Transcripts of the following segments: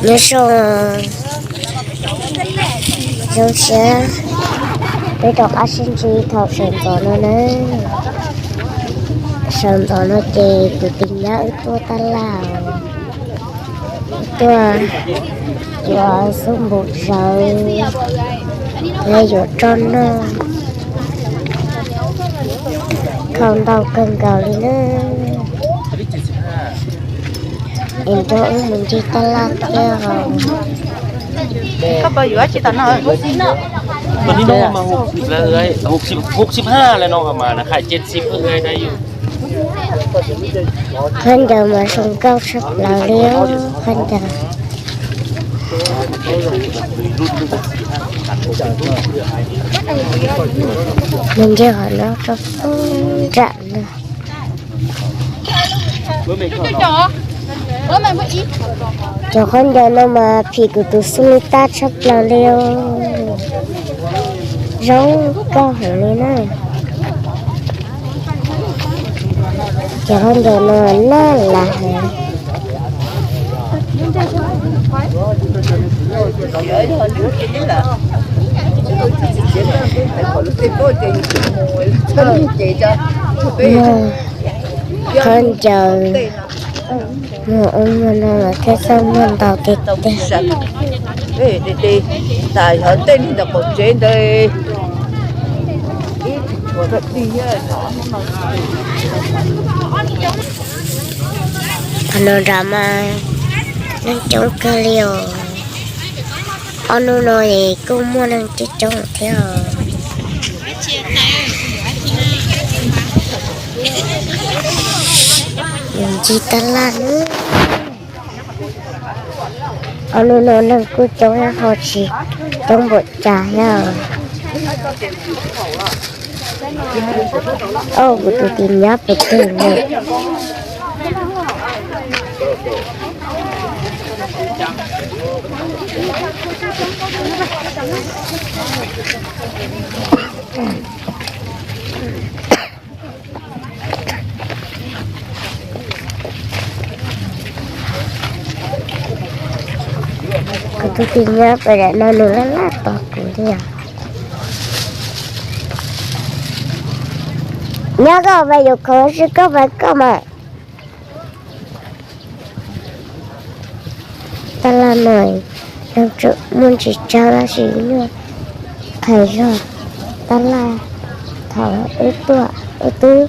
Nyob zoo, zoo siab peb rov qab sib ntsib thaum sawv ntxov no na. Sawv ntxov no ces kuv tus nyab wb tuaj tab laj, wb tuaj yuav xub npum zawv, thiab yuav roj noj, khau ntau kawg nkaus li na. Es nrog wb mus ncig tab laj thiab os. Khaub ncaws mas zoo nkauj tshaj plaws li os, khaub ncaws. Nws ncig qhov no rau pem nram no. Cov khaub ncaws no mas phim kuv tus xub li tab tshaj plaws li os. Zoo nkauj heev li na. Cov khaub ncaws no laj las heev. Khaub ncaws, muag ub muag no los thiaj txawj muag ntau tiag tiag. Qhov no nram mas neeg coob kawg li os. Ob hnub no es kuj muaj neeg coob coob thiab os. Ncig tab laj na. Ob hnub no neeg kuj coob thiab ho tsis coob npaum cas thiab. Au, kuv tus tij nyab pes twg ne? Kuv tus tij nyab pem daim no nws laj laj tos kuv li os. Nyab, koj pais yuav khoom los sis koj pais koj mas? Tab laj no neeg tseem muaj ntsis tsawg tab sis nyuaj qhais zog tab laj. Thaum wb tuaj wb twb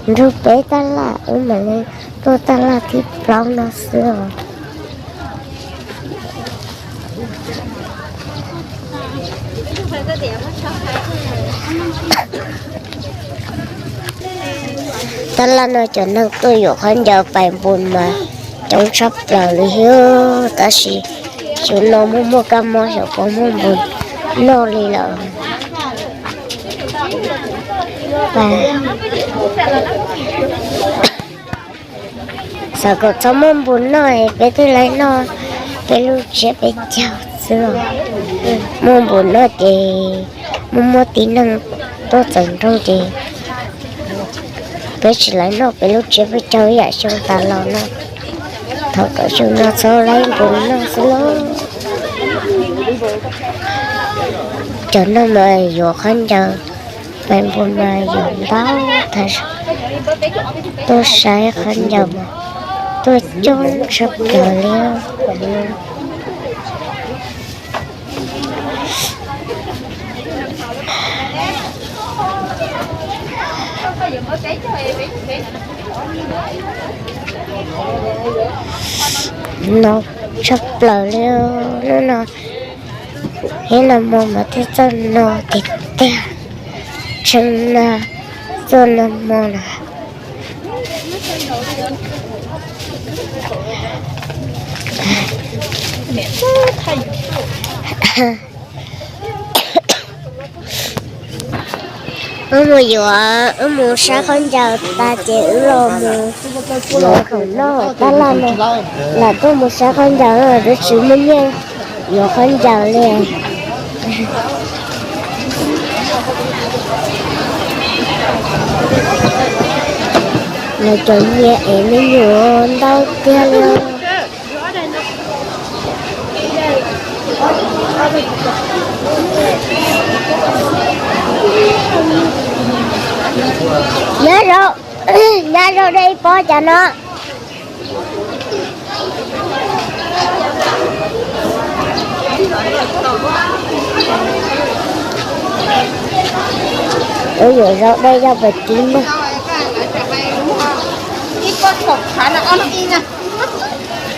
nrug peb tab laj, wb mam li tuaj tab laj thib plaub no xwb os. Tab laj no cov neeg tuaj yuav khaub ncaws pais npus mas coob tshaj plaws li thiab, tab sis xyov no muaj muaj kab mob xyov puas muaj npus noj li lawm. Xav kom txhob muaj npus noj es peb thiaj li noj peb lub tsiab peb caug xwb. Muaj npus noj ces muaj muaj tib neeg tuaj txawm nroog ces peb tsis lawv noj peb lub tsiab peb caug ib yam xyoo tas los no. Thov kom xyoo no txhob laib npus noj xwb lauj. Cov neeg mas yuav khaub ncaws pais npus mas yuav ntau, tuaj saib khaub ncaws mas tuaj coob tshaj plaws li. No tshaj plaws li, hnub no thiab no hmo mas thiaj txawj no tiag tiag. Tshee na, txoj no hmo na. Wb mus yuav, wb mus saib khaub ncaws tas ces wb los mus yuav khoom noj tab laj no. Lam tuaj mus saib khaub ncaws no twb tsis muaj nyiaj yuav khaub ncaws li. Lawv cov nyiaj es me nyuam ntau tiag li. Zaub dej ib pob cas no? Ub, yuav zaub dej yog pes tib na.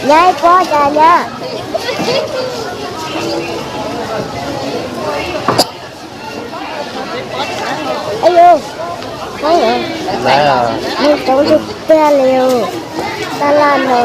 Nyab ib pob cas nyab? Ayu, neeg coob tiag tiag li. Taj laj no.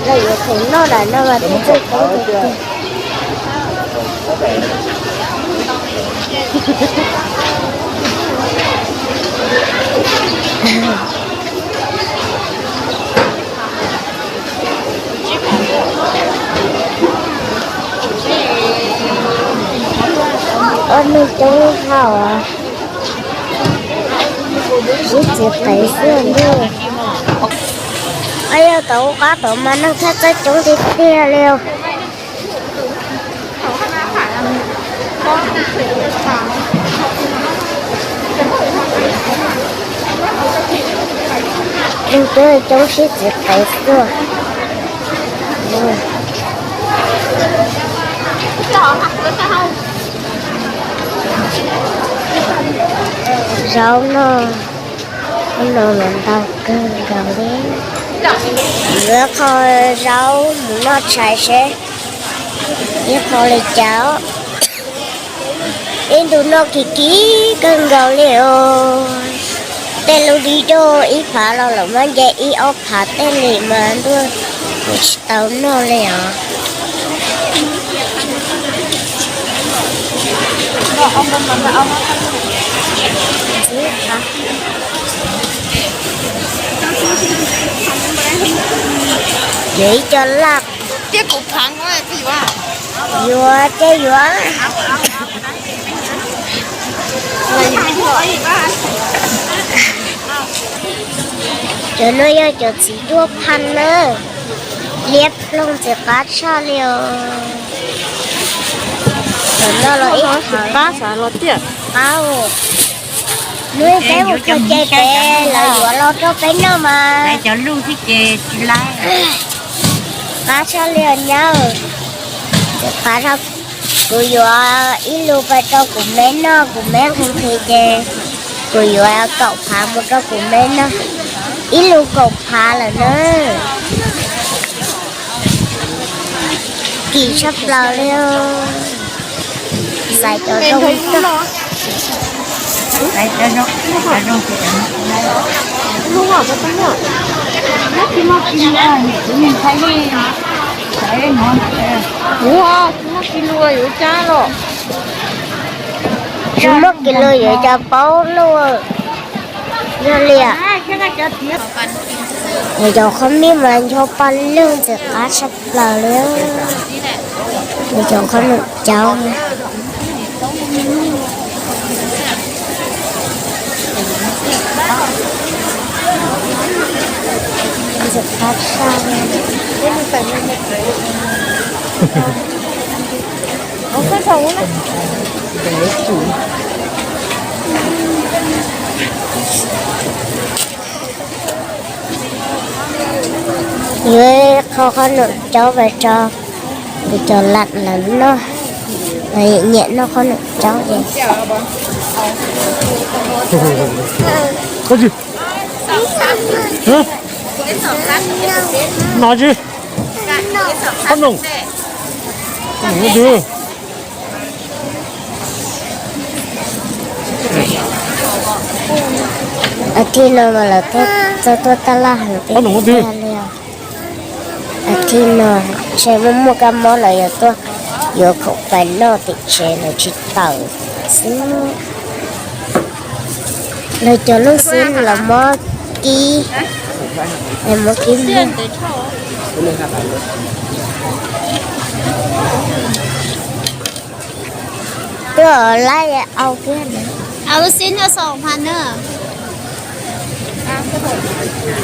Lawv yuav khoom noj lawm no mas thiaj txawj tau tiag. Ua neeg coob hauj, sib txiv qev xwb ntag. Yog tau qab tau mas neeg thiaj txawj coob tiag tiag li. Neeg coob coob sib txiv qev xwb. Zaub no, no los ntau kawg nkaus li. Yuav qho zaub mus noj tshais seb ib qho li cas. Ib ntus no kim kim kawg nkaus li os. Tej lub dib doj ib phav los lawm mas nce ib ob phav tej li mas ntuj, kuv tsis tau noj li os. Yuav ib co laj. Yuav ces yuav. Cov no yog cov txiv duaj phaj na. Liab ploog ntxim qab tshaj li os. Cov no los ib qab xav los tiaj qab. Hnub peb mus kawg ces peb, lawv yuav los rau peb noj mas. Cov lub xwb ces tsis laib. Qab tshaj li os nyab. Ntxim qab tshaj. Kuv yuav ib lus pais rau kuv me noj, kuv me nqhis nqhis ces kuv yuav kaum phav mus rau kuv me noj. Ib lus kaum phav lawm na. Kim tshaj plaws li. Xaiv cov zoo tag. Kuv tsis muaj kis lus yuav cas paub lauj. Yog li, nws cov qhov mij mas ncho pa lwj ntxim qab tshaj plaws li. Nws cov qhov num cauv ntxim qab tshaj li. Yuav qhov qhov num cauv pais tso kuv cov lam lawv noj, lawv nyiam noj qhov num cauv ces. Noj tsi? Qhov num. Qhov num. Thib no mas lawv tuaj Txog tuaj tab laj heev tiag tiag li. Athij no ntshe muaj muaj kab mob los yog tuaj yuav khoom pais noj tim tsev lawv tsis tawm xwb. Lawv cov lub xwb los muab kib, muab kib nyiaj. Twb lab au kiag na.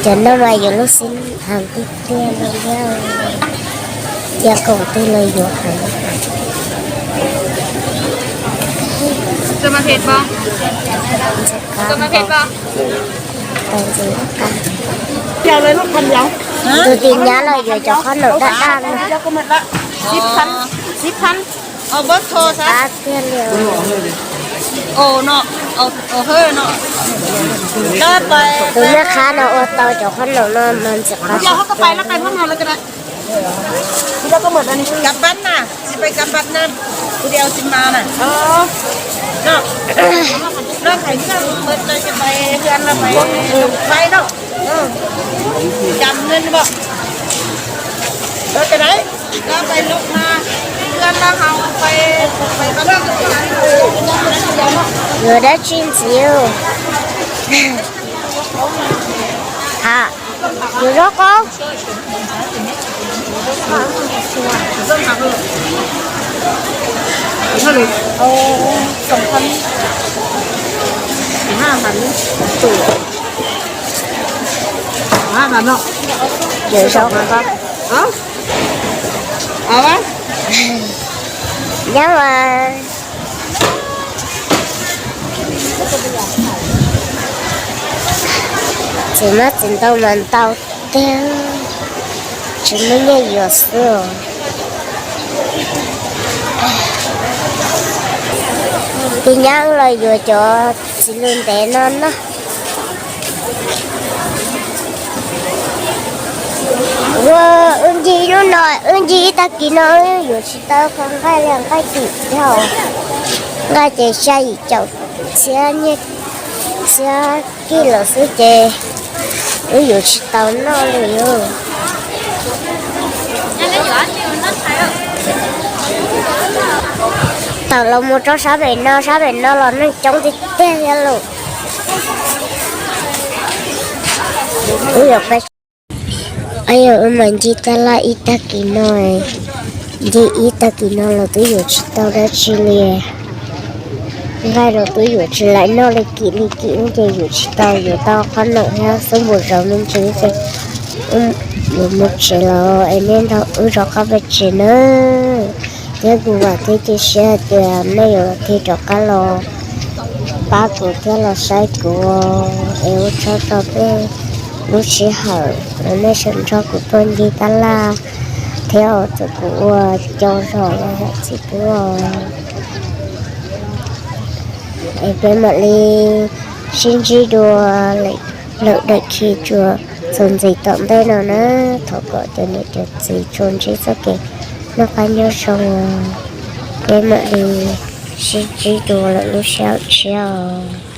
Cov no mas yuav lub xib heev tiag tiag li thiab. Cia khoom twg los yuav heev. Tus tim nyab los yuav cov qhob noom daj daj no. Ntxim qab tiag li. Tus nyab qab no ua tau cov qhob noom no mas ntxim qab. Yuav dab tsi ntxiv? Ha, yuav zaub qaub. Yuav zaub qaub. Nyob mas txiv hmab txiv ntoo mas ntau tiag, tsis muaj nyiaj yuav xwb. Tus nyab los yuav cov txiv lws ntev no na. Ua, wb ncig lub no, wb ncig ib tag kis no wb yuav tsis tau qhov nqaij li, nqaij kim dhau, nqaij ces xya yim caum txhiab nyiaj, txhiab kij lawm xwb ces wb yuav tsis tau noj li. Tawm los mus rau sab pem no, sab pem no los neeg coob tiag tiag thiab lauj. Wb yuav pab, yog wb mas ncig tab laj ib tag kis no, ncig ib tag kis no los twb yuav tsis tau dab tsi li. Nqaij los twb yuav tsis laim noj li, kim li kim ces yuav tsis tau, yuav tau qhob noom thiab xub npum zov me ntsis ces yuav mus tsev los es nej nrog wb rov qab peb tsev nawb. Thiab kuv vam thiab cia siab hais tias nej yuav tig rov qab los pab kuv thiab los saib kuv es ua tsaug rau peb lub sij hawm uas nej sawv nrog kuv tuaj ncig tab laj thiab txhua tus ua cov zog los yog txiv tub os. Es peb mam li sib ntsib dua lwm daim khi txuas txuas ntxiv tom ntej no na. Thov kom cov niam cov txiv tsuas ntsib txoj kev noj qab nyob zoo. Peb mam li sib ntsib dua lwm lub sij hawm tshiab os.